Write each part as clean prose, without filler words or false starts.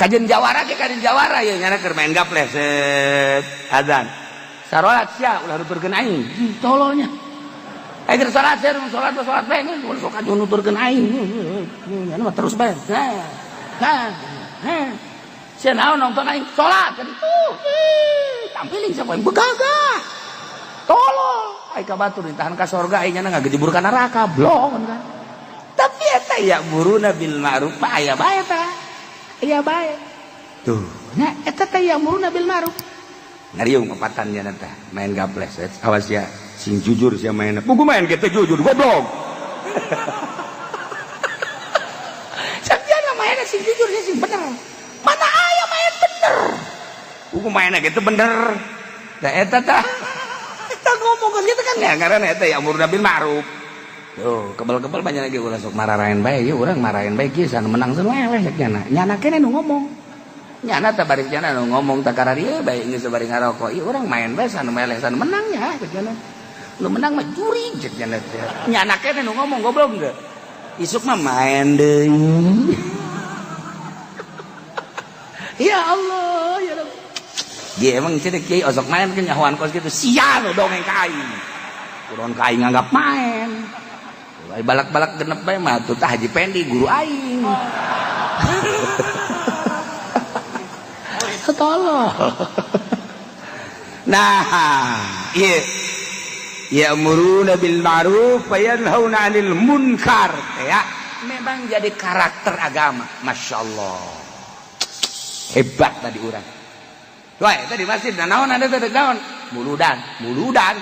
Kajen jawara ge, kajen jawara ya nyana keur main gaple set azan. Sarolat sia ulah nuturkeun aing. Tololnya. Aing keur salat sia salat salat bae ulah sok aju nuturkeun aing. Nyana mah terus bae. Nah. Nah. Nah. Sia naon nonton aing salat kan tuh. Tampiling siapa yang begagah. Tolol. Aing ka batur ditahan ka sorga aing nyana ngagejebur ka neraka blong kan. Tapi eta ya'muruna bil ma'ruf aya bae tah. Aya bae. Tuh, nya eta teh ya'muruna bil ma'ruf. Ngariung opatan nya teh main gaples. Awas ya, sing jujur sia main. Buku main gitu jujur goblok. Sakiana main sing jujur ya sing bener. Mana aya main bener. Buku main gitu bener. Da eta tah. Eta ngomong gitu kan ya ngaranna eta ya'muruna bil ma'ruf. Tuh, kebel-kebel banyak lagi ulah sok mararain bae, ieu urang marahin bae kieu sana menang sana eleh cek nyana. Nyana kene nu ngomong. Nyana teh bari nyana nu ngomong tak kararieu bae geus bari ngarokok. Ieu urang main bae sana meleh sana menang ya cek nyana. Nu menang mah juri cek nyana teh. Nyana kene nu ngomong goblok geus. Isuk mah main deui. Ya Allah, ya Rabb. Dia emang cenah kiai osok main kan nyahoan kos kitu sia nu dongeng ka aing. Urang ka aing nganggap main. Balak-balak genep bae mah tuh tah Haji Pendi guru aing. Tolong. Nah, ieu ya'muruna bil ma'ruf wa yanhauna 'anil munkar ya. Memang jadi karakter agama. Masya Allah. Hebat tadi urang. Wah, tadi masjid nah naon ada tadi naon? Muludan, muludan.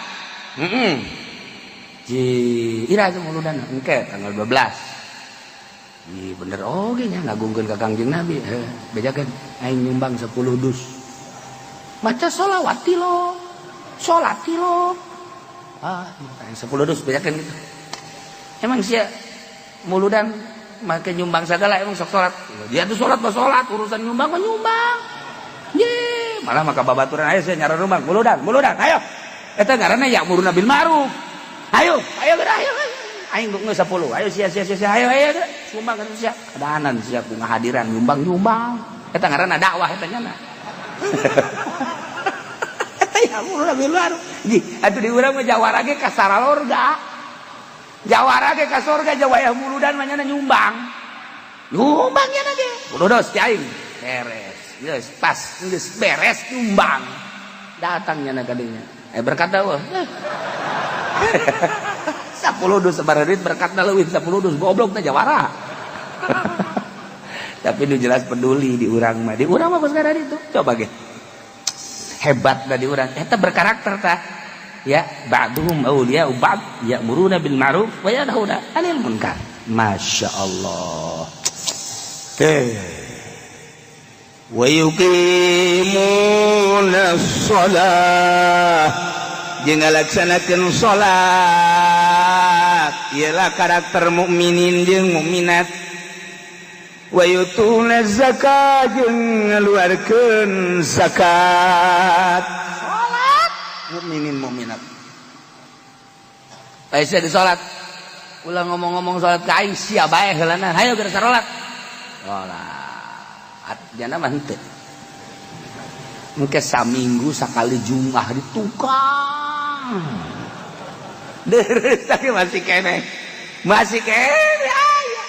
Heeh. Ji, ira tuh muludan engke tanggal 12. Ih, bener oge nya ngagungkeun ka Kangjeng Nabi. Heh, bejakeun aing nyumbang 10 dus. Maca sholawat tilo. Salat tilo. Ah, aing 10 dus bejakeun gitu. Emang sia muludan make nyumbang segala emang sok salat. Dia tuh salat mah salat, urusan nyumbang mah nyumbang. Ye, malah maka babaturan ayo sia nyara rumah muludan, muludan, ayo. Eta ngaranna ya'muruna bil ma'ruf. Ayo, ayo geura, ayo. Aing geus 10. Ayo sia sia sia ayo ayo sumbang kan sia. Kadanan sia ku ngahadiran nyumbang-nyumbang. Eta ngaranna dakwah eta nya. Eta ya'muruna bil ma'ruf. Ji, atuh di urang mah jawara ge ka saralorga. Jawara ge ka sorga jawaya muludan mah nyana nyumbang. Nyumbang nya ge. Udah ti aing. Beres. Geus pas geus beres nyumbang. Datang nyana ka dinya. Eh berkata wah. 10 dus sabaraha duit berkatna leuwih 10 dus goblok teh jawara. Tapi nu jelas peduli di urang mah. Di urang mah kos itu. Coba ge. Hebat da di urang. Eta berkarakter tah. Ya, ba'duhum awliya'u ba'd ya'muruna bil ma'ruf wa yanhauna 'anil munkar. Masya Allah. Teh. Wa yuqimuna shalah jeung ngalaksanakeun salat ialah karakter mukminin jeung mukminat wa yutuna zakat jeung ngaluarkeun zakat salat mukminin mukminat. Bae sia di salat. Ulah ngomong-ngomong salat ka aing sia bae heulana. Hayo geura salat. Salat. Jana mah henteu. Engke saminggu sakali Jumat di tukang. Deres tapi masih kene. Masih kene aya.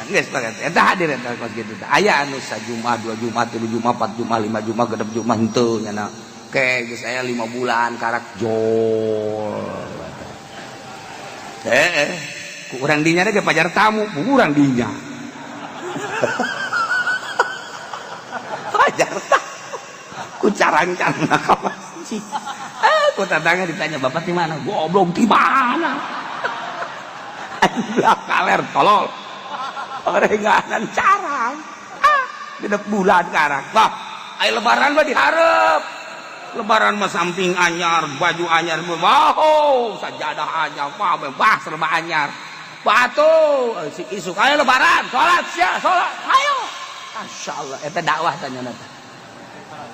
Geus banget. Eta hadir eta kos kitu teh. Aya anu sajumat, dua Jumat, tilu Jumat, empat Jumat, lima Jumat, genep Jumat henteu nyana. Ke geus aya 5 bulan karak jol. Eh, ku urang dinya ge pajar tamu, urang dinya. Pajar tamu. Ku carang-carang ka masjid. Ku tetangga ditanya, "Bapak di mana?" Goblok di mana? Aing kaler tolol. Orenganan carang. Ah, genep bulan karak. Wah, ayo lebaran mah diharap. Lebaran mah samping anyar, baju anyar, wow, sajadah anyar, wah, bebas serba anyar. Batu, si isuk ayo lebaran, salat sia, salat, ayo. Masya Allah, eta dakwah tanya nata.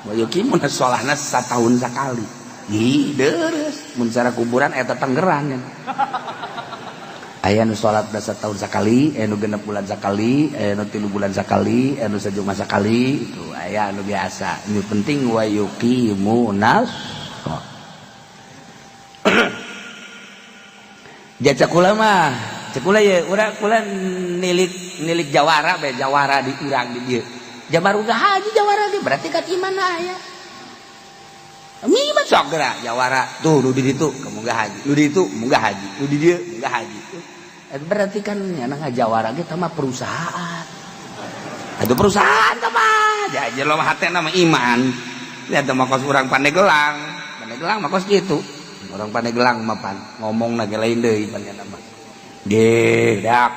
Wa yuqimuna sholahna satahun sakali. Ih, deres, mun cara kuburan eta tenggeran. Aya nu salat 2 tahun sakali, aya nu 6 bulan sakali, aya nu 3 bulan sakali, aya nu sajuma sakali, itu aya nu biasa. Ini penting wa yuqimunas. Jasa kula mah, cek kula ye, urang kula nilik nilik jawara bae, jawara di urang di dieu. Jabar uga haji jawara ge berarti kat iman aya. Iman sok gerak jawara tuh nu di ditu munggah haji, nu di ditu munggah haji, nu di dieu munggah haji. Berarti kan nyana ngajawara ge mah perusahaan. Atuh perusahaan tah mah, jadi lo hatena mah iman. Ya teh mah kos urang Pandeglang, Pandeglang mah kos kitu. Orang Pandeglang mah pan ngomong ge lain deui pan nya mah. Ge dak.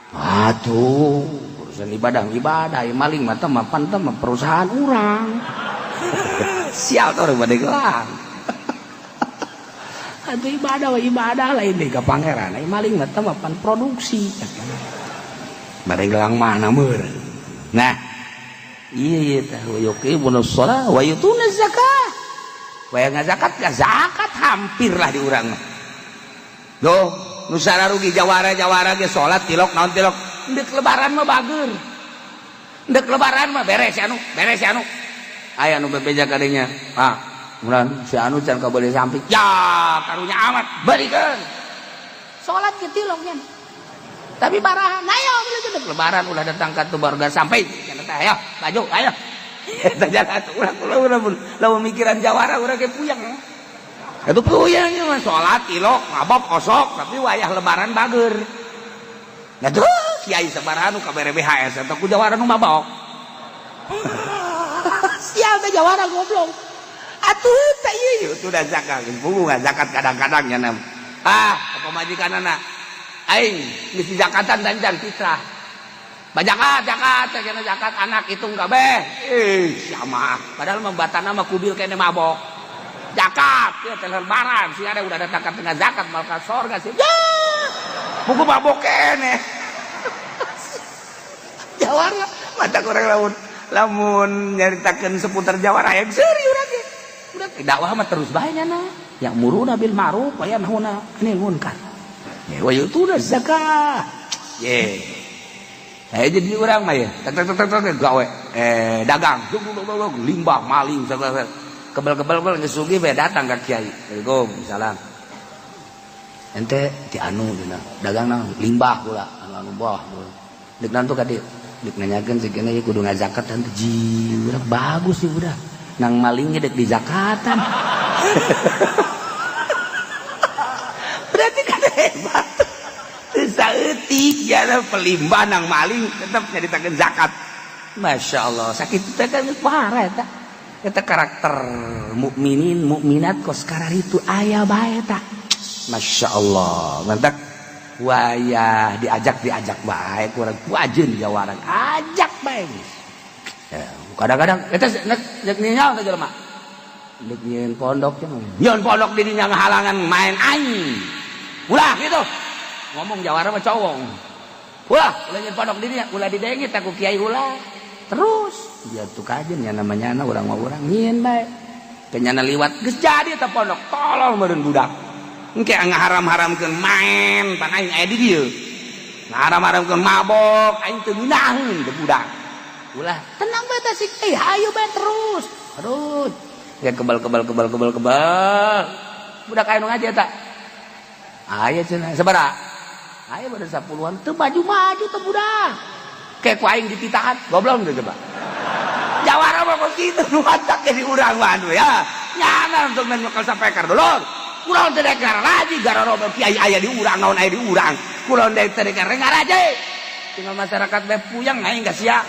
Atuh urusan ibadah ibadah maling mah teh mah pan teh mah perusahaan urang. Sial tuh orang Pandeglang. Atuh ibadah wa ibadah lain deui ka pangeran. Ai maling mah teh mah pan produksi. Pandeglang mana meureun. Nah, iya iya teh wa yuqimunus shalah wa yutuna zakah. Waya ngazakat zakat hampir lah di urang mah. Doh, nu rugi jawara-jawara ge salat tilok naon tilok. Ndek lebaran mah bager. Ndek lebaran mah beres si anu, beres si anu. Aya nu bebeja kadinya. Ah, mulan si anu can kabeuli samping. Ya, karunya amat, balikeun. Salat ge tilok nya. Tapi barahan, ayo beli lebaran ulah datang ka tu warga sampai. Ayo, maju, ayo. Eta jalan urang urang lamun mikiran jawara urang ge puyeng. Itu puyeng mah salat tilok mabok osok tapi wayah lebaran bager. Nah tuh kiai sabaraha nu kabere BHS eta ku jawara nu mabok. Sial teh jawara goblok. Atuh teh ieu itu da zakat puguh zakat kadang-kadang nya. Ah, pamajikanana aing geus zakatan dancan fitrah. Bajakat, zakat, kena zakat anak hitung kabeh. Eh, sama. Padahal membatana mah kubil kene mabok. Zakat, ya teh lebaran sih ada udah datang ke tengah zakat mal ka sorga sih. Ya. Buku mabok kene. Jawara, mata kurang lamun lamun nyaritakeun seputar jawara yang seuri urang ge. Udah dakwah mah terus bae nya. Ya'muruna bil ma'ruf wa yanhauna 'anil munkar. Ya wa yutuna zakat. Ye. Saya jadi orang mah ya, tek tek tek tek gawe, dagang, dug dug dug dug, limbah maling, segala kebel kebel kebel geus sugih bae datang ka kiai. Waalaikumsalam. Ente ti anu dina, dagang naon? Limbah kula, anu anu bah. Deuk nantu ka dieu. Deuk nanyakeun sigana ieu kudu ngazakat teh ji, budak bagus sih budak. Nang malingnya dek dizakatan. Berarti kan hebat. Saeutik ya pelimbah nang maling tetap nyaritakeun zakat. Masya Allah, sakit teh kan parah eta. Eta karakter mukminin mukminat kos itu aya bae eta. Masya Allah, mantak wayah diajak diajak bae kurang wajeun jawara ajak bae. Ya, kadang-kadang eta nek ninyal teh jelema. Dek nyieun pondok nyieun pondok di dinya ngahalangan main aing. Ulah gitu. Ngomong jawara mah cowong. Ulah, ulah nyieun pondok di dinya, ulah didengit aku kiai ulah. Terus dia tuh kajen ya namanya anak urang mah urang nyieun bae. Kenyana liwat geus jadi eta pondok, tolol meureun budak. Engke ngaharam-haramkeun main pan aing aya di dieu. Ngaharam-haramkeun mabok aing teu ngeunaheun teu budak. Ulah tenang bae teh sik ayo bae terus. Terus. Ya kebal kebal kebal kebal kebal. Budak aya nu ngaji eta. Aya cenah sabaraha? Aya pada 10-an teu maju-maju teu budak. Kayak ku aing dititahan, goblok teu coba. Jawara mah kos kitu nu matak jadi urang mah anu ya. Nyana untuk nyekel sapeker dulur. Kurang teu dek ngaraji gara-gara kiai aya di urang naon aya di urang. Kurang dek teu dek ngaraji. Tinggal masyarakat bae puyeng aing geus sia.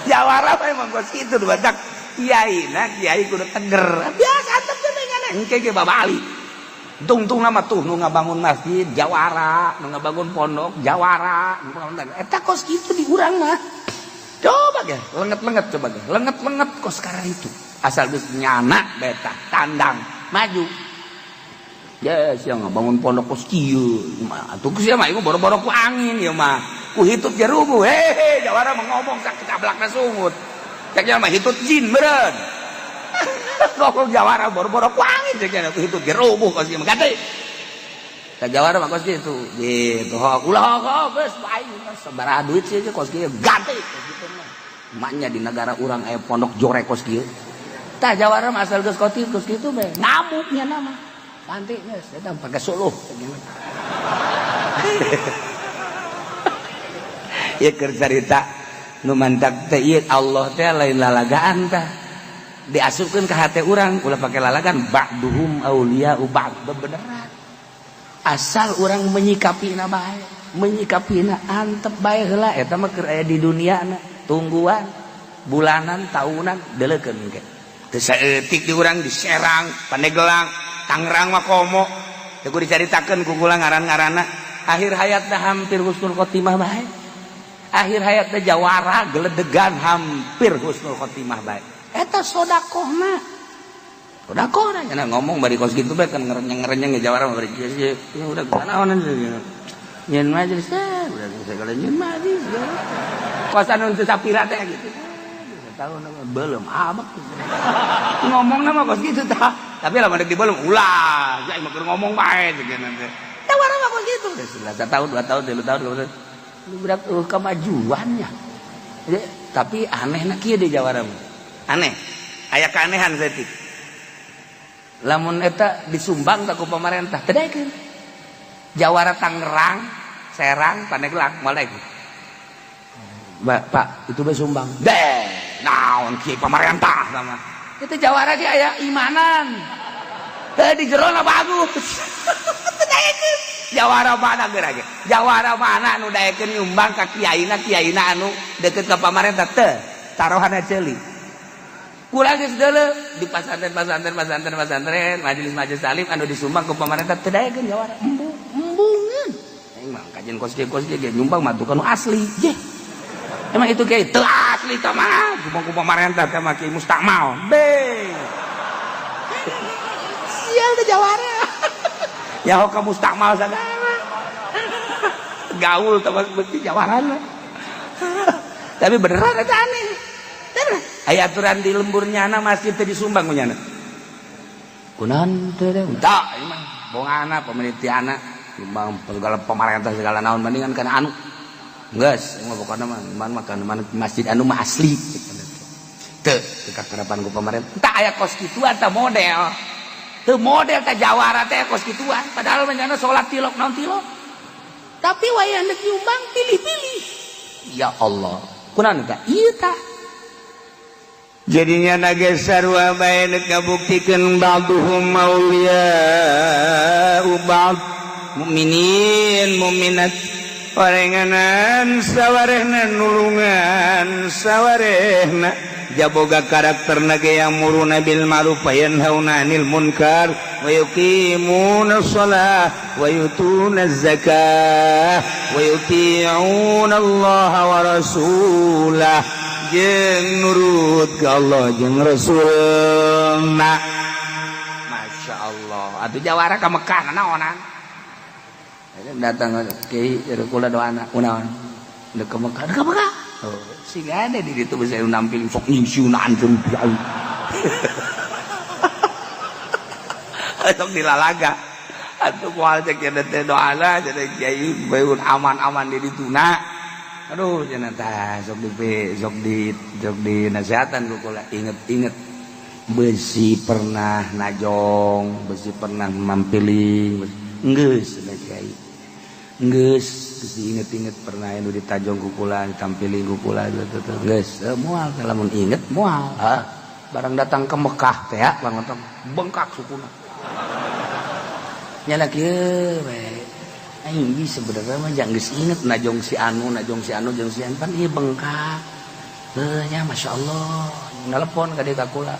Jawara mah emang kos kitu nu matak kiai na kiai kudu teger. Biasa antep teh ngana engke ge babali. Tungtung nama tuh nu ngabangun masjid jawara, nu ngabangun pondok jawara, eta kos kitu di urang mah. Coba ge, lenget-lenget coba ge, lenget-lenget kos sekarang itu. Asal geus nyana beta tandang maju. Ya sia ngabangun pondok kos kieu. Atuh sia mah ieu boro-boro ku angin ieu mah. Ku hitut jerubu. Hehe, jawara mah ngomong sak cablakna sungut. Cek nya mah hitut jin meureun. Ngomong jawara boro-boro ku angin cek nya itu gerubuh kos kieu ganti. Ka jawara mah kos kitu gitu. Ulah geus aing sabaraha duit sih kos kieu ganti kos kitu mah. Maknya di negara urang aya pondok jorek kos kieu. Tah jawara mah asal geus kos kos kitu bae ngamuknya nama. Ganti geus eta pake suluh. Ieu keur carita nu mantak teh ieu Allah teh lain lalagaan tah. Diasupkeun ka hate urang ulah pake lalagan ba'duhum auliya'u ba'd bebeneran. Asal urang menyikapina bae, menyikapina antep bae heula eta mah keur aya di duniana, tungguan bulanan, tahunan deleukeun engke. Teu saeutik di urang di Serang, Pandeglang, Tangerang mah komo. Teu kudu dicaritakeun ku kula ngaran-ngaranna. Akhir hayatna hampir husnul khotimah bae. Akhir hayatna jawara geledegan hampir husnul khotimah bae. Eta sodakohna. Sodakohna nya ngomong bari kos kitu bae kan ngerenyeng-ngerenyeng jawara mah bari kieu ya udah kunaon nyeun majelis teh udah segala nyeun majelis. Kos anu teu sapira teh gitu. Tahun belum abak ngomong nama kos gitu tah tapi lamun dek dibelum ulah saya mah keur ngomong bae cenah teh jawara mah kos kitu geus tahun 2 tahun 3 tahun budak kemajuannya. Tapi aneh na kieu di jawara mah. Aneh aya keanehan saeutik lamun eta disumbang ku pemerintah teu daekeun jawara Tangerang Serang Pandeglang moal daekeun. Pak itu bae sumbang deh naon kieu pemerintah sama itu jawara ge aya imanan teu di jerona bagus teu daekeun jawara mana geura ge jawara mana anu daekeun nyumbang ka kiaina kiaina anu deket ka pamarentah teu tarohana ceuli kula geus deuleu di pasantren-pasantren pasantren-pasantren majelis-majelis taklim anu disumbang ku pamarentah teu daekeun jawara embung embungeun aing mah kajian kos kieu ge nyumbang mah tukang nu asli je emang itu kiai teu asli tah mah sumbang ku pamarentah teh mah kiai mustakmal be sial teh jawara ya ka mustakmal sagala gaul teh beuki jawarana tapi beneran eta aneh. Aya aturan di lembur nyana masjid teh disumbang ku nyana kunaon teh tah ieu mah bongana pemerintahan nyumbang segala pemerintah segala naon bandingan kana anu geus mah pokona mah man masjid anu mah asli teu teu kakarapan ku pemerintah tah aya kos kituan tah model teu model tah jawara teh kos kituan padahal mah nyana salat tilok naon tilok tapi wayah deuk nyumbang pilih-pilih ya Allah kunaon tah ieu tah jadinya naga sarua bae deuk ngabuktikeun ba'duhum auliya'u ba'd mukminin mukminat orenganan sawarehna nulungan sawarehna jaboga karakter nage ya'muruna bil ma'ruf wa yanhauna 'anil munkar wa yuqimuna shalah wa yutuna zakah wa yuti'una Allah wa rasulah jeung nurut ka Allah jeung Rasulna. Masya Allah atuh jawara ka Mekah naonan datang kiai kula doana kunaon deuk ka Mekah deuk ka Mekah oh siga ada di ditu bisa nampil sok nyingsiunan jeung kiai sok dilalaga atuh moal cek teh doana cenah kiai bae aman-aman di dituna aduh cenah tah sok di nasihatan ku kula inget-inget besi pernah najong besi pernah mampiling geus cenah kiai geus geus diinget-inget pernah anu ditajong ku kula ditampiling ku kula geus moal lamun inget moal ah barang datang ke Mekah teh ya bang bengkak sukuna nyala kieu we aing sebenarnya mah jangan geus inget najong si anu jeung si anu pan ieu bengkak heuh nya masyaallah nelpon ka dieu ka kula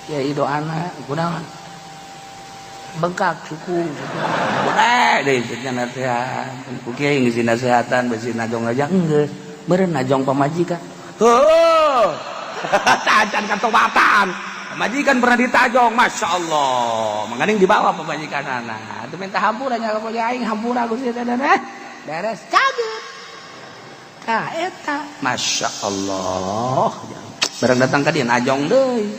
kiai doana kunaon bengkak suku boleh deui cenah nasihat ku kiai geus nasihatan besi najong aja enggeus beureun najong pamajikan heuh tacan katobatan pamajikan pernah ditajong Masya Allah menganing dibawa pamajikan anak itu minta hampura nya ka aing hampura Gusti teh beres caget tah eta Masya Allah. Barang datang ka dieu najong deui.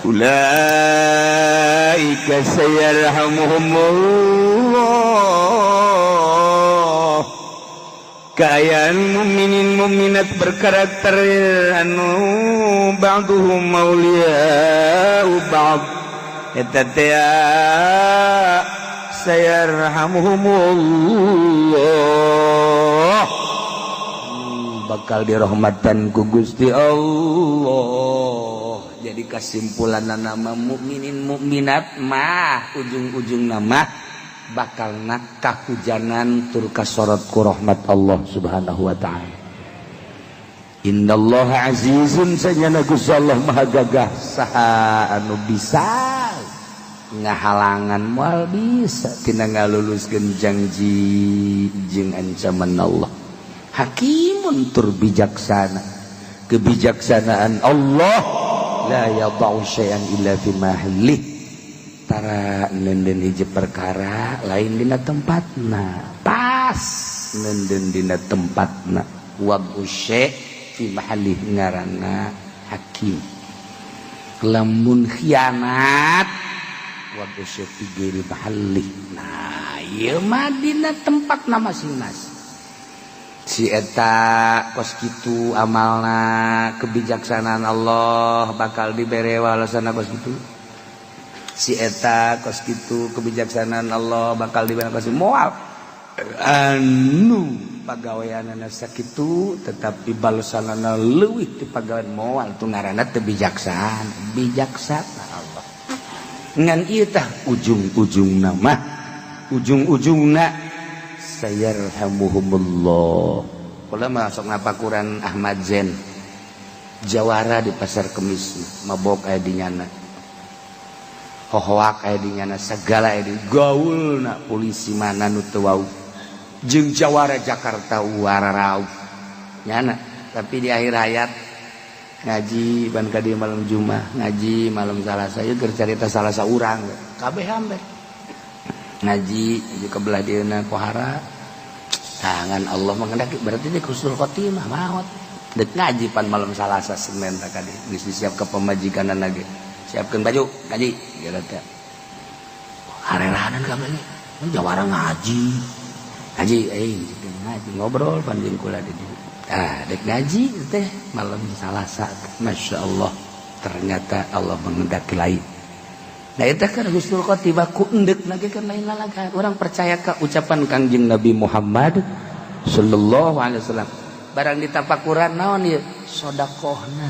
Ulaika sayarhamuhumullah. Kaayaan mukminin mukminat berkarakter anu ba'duhum mauliya'u ba'd eta teh sayarhamuhumullah, bakal dirahmatan ku Gusti Allah. Jadi kesimpulan nama mukminin mukminat mah ujung-ujung nama bakal nakah hujanan tur kasorot ku rahmat Allah Subhanahu wa ta'ala. Innallaha azizun, sanyana Gusti Allah maha gagah, saha anu bisa ngahalangan moal bisa tina ngaluluskeun janji jeung ancaman Allah. Hakimun tur bijaksana, kebijaksanaan Allah la yadau syai'an illa fi mahallih. Tara nenden hiji perkara lain dina tempatna, pas nenden dina tempatna, wad'u syai' fi mahallih ngaranna hakim. Lamun khianat wad'u syai' fi ghairi mahallih. Nah ieu mah dina tempatna masing-masing. Si eta kos kitu amalna, kebijaksanaan Allah bakal dibere walasana kos kitu. Si eta kos kitu kebijaksanaan Allah bakal dibere kos moal anu pagaweanana sakitu tetapi balesanana leuwih ti pagawean moal, tu ngaranna teu bijaksana. Bijaksana Allah ngan ieu tah ujung-ujungna mah, ujung-ujungna sayarhamuhumullah. Kula mah sok ngapakuran Ahmad Zen jawara di pasar Kemis, mabok aya di nyana, hohoak aya di nyana, segala aya di gaulna, polisi mana nu teu wau jeung jawara Jakarta wararau nyana. Tapi di akhir hayat ngaji ban ka dieu malam Jumat, ngaji malam Salasa, ieu keur carita Salasa urang kabeh hambe ngaji di kebelah dieuna pohara tangan Allah mengendaki, berarti di husnul khotimah maot dek ngaji pan malam Salasa Senin tak kadi geus disiap ke pemajikan lagi, siapkeun baju ngaji geura teh hareranan kabeh ge jawara ngaji ngaji ngaji ngobrol panjing kula di dieu tah dek ngaji teh malam Salasa. Masya Allah, ternyata Allah mengendaki lain. Nah itu kan husnul khotimah ku endek lagi kan lain lalagan. Orang percaya ke ucapan Kangjeng Nabi Muhammad sallallahu alaihi wasallam. Barang ditapakuran naon ieu sodakohna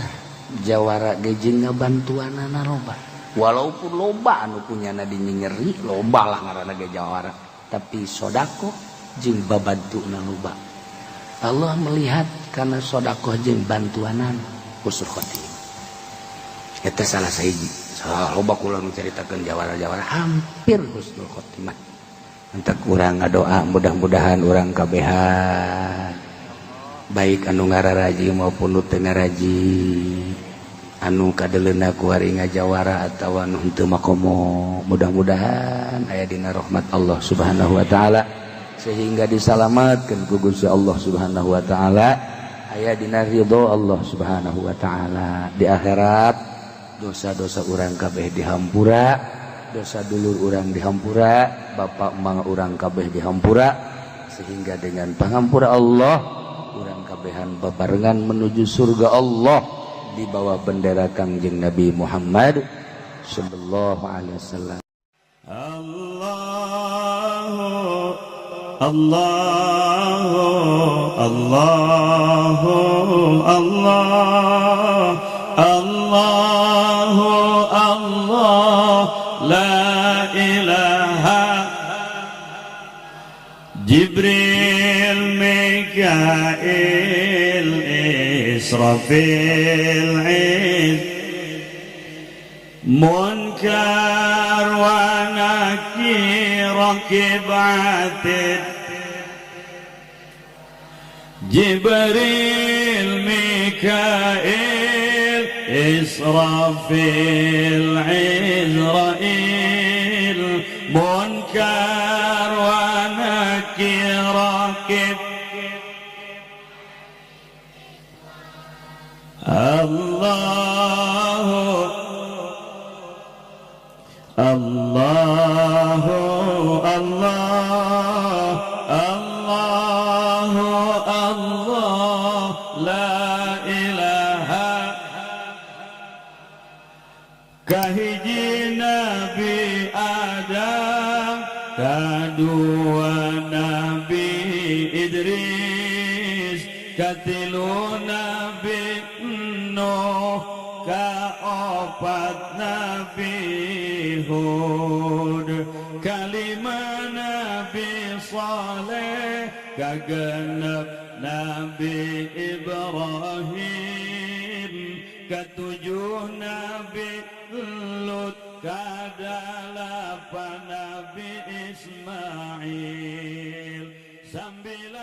jawara ge jeung ngabantuanana loba. Walaupun loba anu punyana dinyeri loba lah ngaranna ge jawara, tapi sodakoh jeung babantuna loba. Allah melihat karena sodakoh jeung bantuanan husnul khotimah. Eta salah sahiji. Loba kula nu caritakeun jawara-jawara hampir husnul khotimah. Entak urang ngadoa mudah-mudahan urang kabehan baik anu ngararaji maupun nu teu ngaraji, anu kadeleuna ku hari ngajawara atawa anu henteu makomo, mudah-mudahan aya dina rahmat Allah Subhanahu wa taala sehingga disalamatkeun ku Gusti Allah Subhanahu wa taala, aya dina ridho Allah Subhanahu wa taala di akhirat. Dosa-dosa urang kabeh dihampura, dosa dulur urang dihampura, bapak mang urang kabeh dihampura, sehingga dengan pangampura Allah urang kabehan babarengan menuju surga Allah di bawah bendera Kangjeng Nabi Muhammad sallallahu alaihi wasallam. Allahu Allahu Allahu Allah Allahu Allah la ilaha. Jibril Mikail Israfil Iz Munkar wa Nakir Rakib Atid Jibril Mikail Israfil Izrail Munkar wa Nakir. Allah Allah Allah Allah Allah la ilaha. Kahiji Nabi Adam, kadua Nabi Idris, katilu Nabi Nuh, kaopat Nabi Hud, kalima Nabi Saleh, kagenep Nabi Ibrahim, ketujuh Nabi Lut, kadalapan Nabi Ismail, sambil